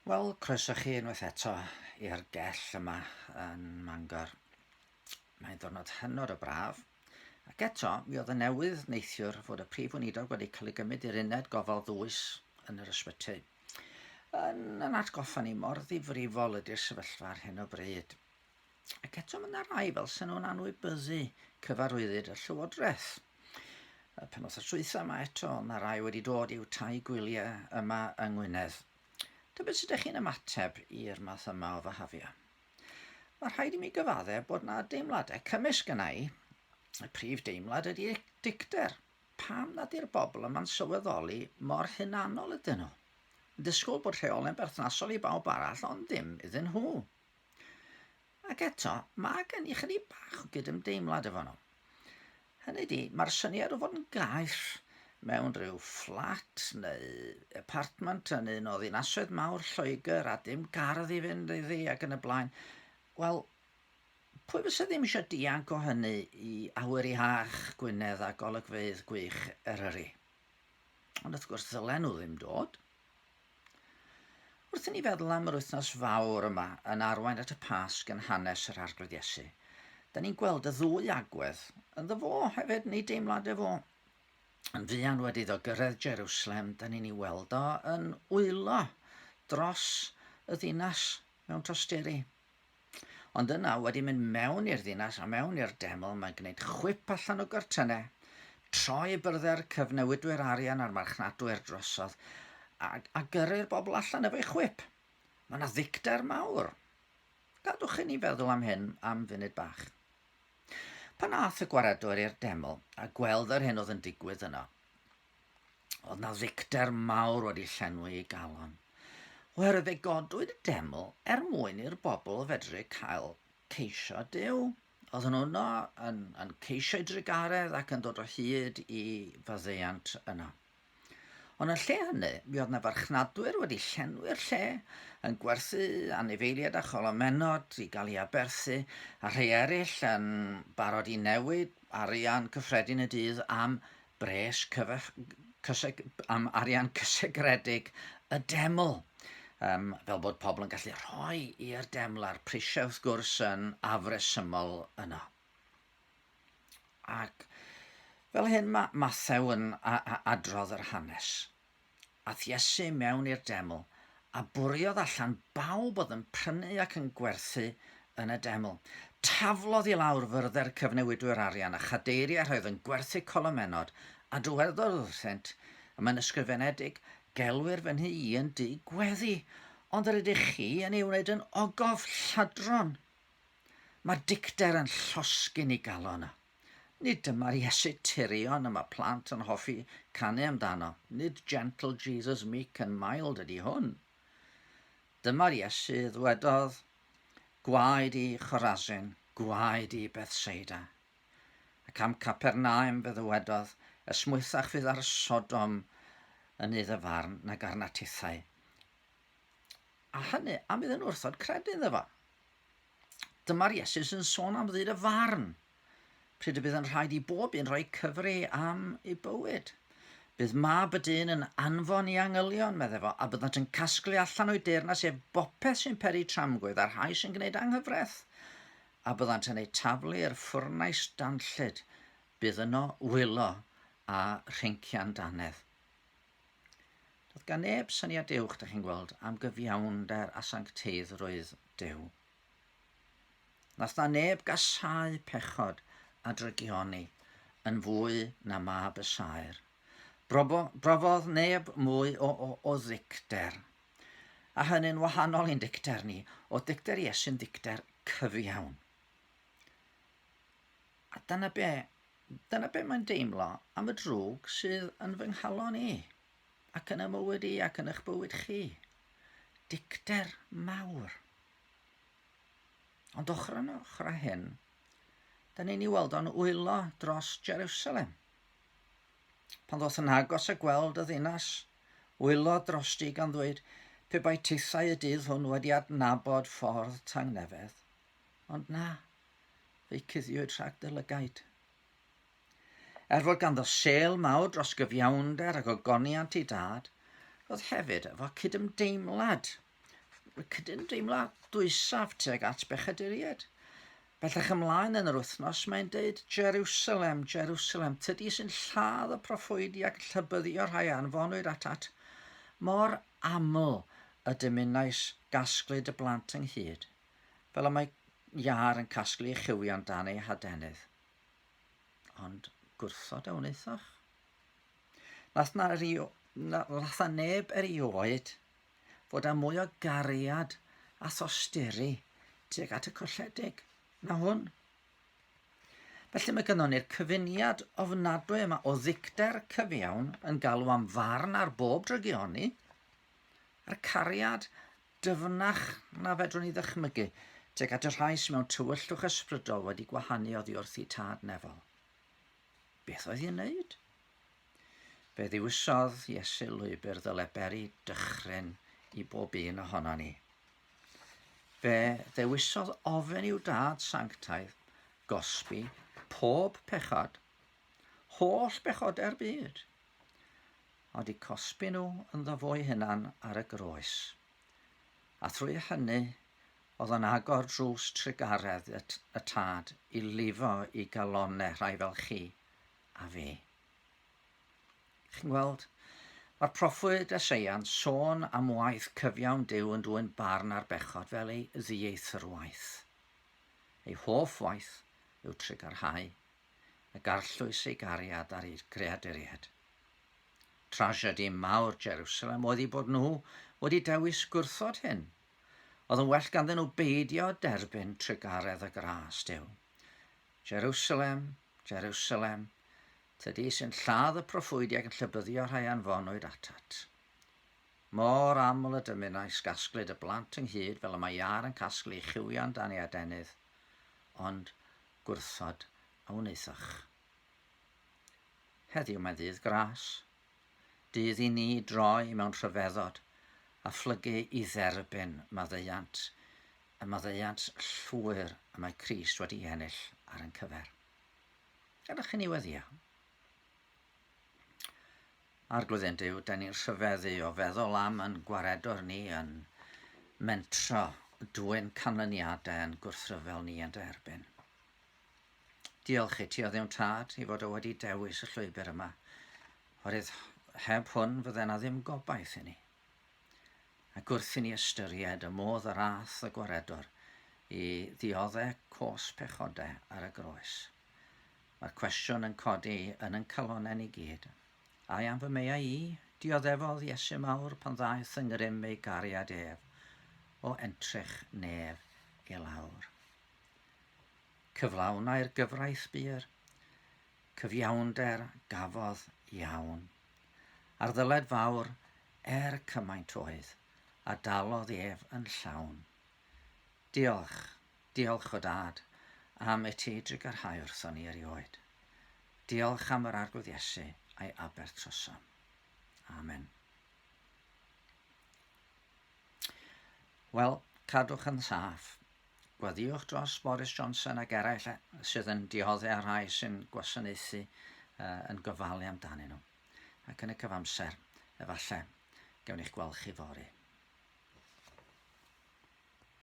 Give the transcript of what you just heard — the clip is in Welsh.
Wel, croeso chi unwaith eto i'r gell yma yn Mangor. Mae'n ddwrnod hynod o braf. Ac eto, mi oedd y newydd neithiwr fod y Prif Weinidog wedi cael ei gymryd i'r uned gofal ddwys yn yr ysbyty. Yn, yn atgoffa ni mor ddifrifol ydy'r sefyllfa ar hyn o bryd. Ac eto mae yna rai fel sy'n nhw'n anwybyddu cyfarwyddyd y Llywodraeth. Y penwythnos dwytha yma eto, yna rai wedi dod i'w tai gwyliau yma yng Ngwynedd. Tybed sut ydych chi'n ymateb i'r math yma o fahafio? Mae rhaid i mi gyfadde bod yna deimladau cymysg yna i. Y prif deimlad ydy dicter. Pam nad yw'r bobl yma'n sylweddoli mor hunanol ydyn nhw? Yn disgwyl bod rheolau'n berthnasol i bawb arall ond ddim iddyn nhw. Ac eto, mae gen i chydig bach o gydymdeimlad efo nhw. Hynny di, mae'r syniad o fod yn gaeth mewn rhyw fflat neu apartment yn un o ddinasoedd mawr Lloegr a dim gardd i fynd iddi ac yn y blaen, wel, pwy fysa ddim eisiau dianc o hynny i awyr iach Gwynedd a golygfeydd gwych Eryri? Ond wrth gwrs, ddylen nhw ddim dod. Wrth i ni feddwl am yr wythnos fawr yma yn arwain at y Pasg yn hanes yr Arglwydd Iesu, da ni'n gweld y ddwy agwedd ynddo fo hefyd, yn ei deimladau fo. Yn fuan wedi iddo gyrraedd Jerusalem, da ni'n ei weld o yn wylo dros y ddinas mewn tosturi. Ond yna, wedi mynd mewn i'r ddinas a mewn i'r deml, mae'n gwneud chwip allan o gortynau, troi byrddau'r cyfnewidwyr arian a'r marchnadwyr drosodd, a, a gyrru'r bobl allan efo'i chwip. Mae yna ddicter mawr. Gadwch i ni feddwl am hyn am funud bach. Pan ath y gwaredwr i'r deml a gweld yr hyn oedd yn digwydd yno, Oedd na ddicter mawr wedi llenwi ei galon. Oherwydd fe godwyd y deml er mwyn i'r bobl fedru cael ceisio Duw. Oedden nhw yno yn, yn ceisio ei drugaredd ac yn dod o hyd i faddeuant yno. Ond yn lle hynny, mi oedd na farchnadwyr wedi llenwi'r lle, yn gwerthu anifeiliaid a cholomennod i gael ei aberthu, a rhai eraill yn barod i newid arian cyffredin y dydd am bres cyfeth, cyseg, am arian cysegredig y deml, um, fel bod pobl yn gallu rhoi i'r deml a'r prisiau wrth gwrs yn afresymol yno. Ac fel hyn mae Mathew yn adrodd yr hanes. Ath Iesu mewn i'r deml, a bwriodd allan bawb oedd yn prynu ac yn gwerthu yn y deml. Taflodd i lawr fyrddau'r cyfnewidwyr arian a chadeiriau rhai oedd yn gwerthu colomennod, a dywedodd wrthynt, Y mae'n ysgrifenedig, 'Gelwir fy nhŷ i yn dŷ gweddi, ond yr ydych chi yn ei wneud yn ogof lladron. Mae dicter yn llosgi'n ei galon o. Nid dyma'r Iesu tirion y mae plant yn hoffi canu amdano, nid Gentle Jesus Meek and Mild ydy hwn. Dyma'r Iesu ddwedodd, Gwaed i Chorazin, gwaed i Bethsaida. Ac am Capernaum fe ddywedodd, Esmwythach fydd ar Sodom yn nydd y farn nag arnat tithau. A hynny am iddyn nhw wrthod credu ynddo fo. Dyma'r Iesu sy'n sôn am ddydd y farn, pryd y bydd yn rhaid i bob un rhoi cyfri am ei bywyd. Bydd mab y dyn yn anfon i angylion, meddai fo, a byddant yn casglu allan o'i deyrnas ef bopeth sy'n peri tramgwydd a'r rhai sy'n gwneud anghyfraith, a byddant yn eu taflu i'r ffwrnais danllyd, bydd yno wylo a rhincian dannedd. Doedd gan neb syniad uwch, da chi'n gweld, am gyfiawnder a sancteiddrwydd Duw. Nath na neb gasáu pechod a drygioni yn fwy na mab y saer. Brobo, brofodd neb mwy o, o, o ddicter. A hynny'n wahanol i'n dicter ni, o dicter Iesu'n ddicter cyfiawn. A dyna be Dyna be mae'n deimlo am y drwg sydd yn fy nghalon i, ac yn y mywyd i ac yn eich bywyd chi. Dicter mawr. Ond ochr yn ochr â hyn, da ni'n ei weld o'n wylo dros Jerusalem. Pan ddoth yn agos a gweld y ddinas, wylo drosti gan ddweud, pe bai tithau y dydd hwn wedi adnabod ffordd tangnefedd. Ond na, fe'i cuddiwyd rhag dy lygaid. Er fod ganddo sêl mawr dros gyfiawnder ac ogoniant ei dad, roedd hefyd efo cydymdeimlad cydymdeimlad dwysaf tuag at bechaduriaid. Bellach ymlaen yn yr wythnos mae'n deud, Jerusalem, Jerusalem, tydi sy'n lladd y proffwydi ac llybyddio rhai a anfonwyd atat. Mor aml y dymunais gasglu dy blant ynghyd, fel y mae iâr yn casglu ei chywion dan ei hadenydd. Ond gwrthod a wnaethoch. Nath na, rio, na, nath na neb erioed fod â mwy o gariad a thosturi tuag at y colledig na hwn. Felly mae gynnon ni'r cyfuniad ofnadwy yma o ddicter cyfiawn yn galw am farn ar bob drygioni, a'r cariad dyfnach na fedrwn ni ddychmygu tuag at y rhai sydd mewn tywyllwch ysbrydol wedi gwahanu oddi wrth eu tad nefol. Beth oedd hi'n wneud? Fe ddewisodd Iesu lwybr ddyle beri dychryn i bob un ohono ni. Fe ddewisodd ofyn i'w dad sanctaidd gosbi pob pechod, holl bechodau'r byd, ond i cosbi nhw ynddo fo'i hunan ar y groes. A thrwy hynny, oedd o'n agor drws trugaredd y, y tad i lifo i galonau rhai fel chi a fi. Chi'n gweld? Mae'r proffwyd Eseia'n sôn am waith cyfiawn Duw yn dwyn barn ar bechod fel ei ddieithrwaith. Ei hoff waith yw trugarhau y garllwys ei gariad ar ei greaduriaid. Trasiedi mawr Jerusalem oedd eu bod nhw wedi dewis gwrthod hyn. Oedd yn well ganddyn nhw beidio derbyn trugaredd a gras Duw. Jerusalem, Jerusalem, tydi sy'n lladd y proffwydi ac yn llybyddio rhai anfonwyd atat. Mor aml y dymunais gasglu dy blant ynghyd fel y mae iâr yn casglu ei chywion dan ei adenydd, ond gwrthod a wnaethoch. Heddiw mae'n ddydd gras, dydd i ni droi mewn rhyfeddod a phlygu i dderbyn maddeuant, y maddeuant llwyr y mae Crist wedi ennill ar ein cyfer. Gadewch i ni weddio. Arglwydd ein Duw, da ni'n rhyfeddu o feddwl am yn gwaredwr ni yn mentro dwyn canlyniadau yn gwrthryfel ni yn dy erbyn. Diolch i ti o Dduw'n Tad i fod o wedi dewis y llwybr yma. Oherwydd heb hwn fydde na ddim gobaith i ni. Ac wrth i ni ystyried y modd yr ath y gwaredwr i ddiodde cos pechodau ar y groes, mae'r cwestiwn yn codi yn yn calonnau ni gyd. Ai am fy meiau i, dioddefodd Iesu mawr pan ddaeth yng ngrym ei gariad ef o entrych nef i lawr. Cyflawnai'r gyfraith bur, cyfiawnder gafodd iawn. A'r ddyled fawr, er cymaint oedd, a dalodd ef yn llawn. Diolch, diolch o Dad, am i ti drugarhau wrthon ni erioed. Diolch am yr Arglwydd Iesu a'i aberth trosom. Amen. Wel, cadwch yn saff. Gweddïwch dros Boris Johnson ac eraill sydd yn dioddef a rhai sy'n gwasanaethu yn gofalu amdanyn nhw. Ac yn y cyfamser, efallai, gewn ni'ch gweld chi fory.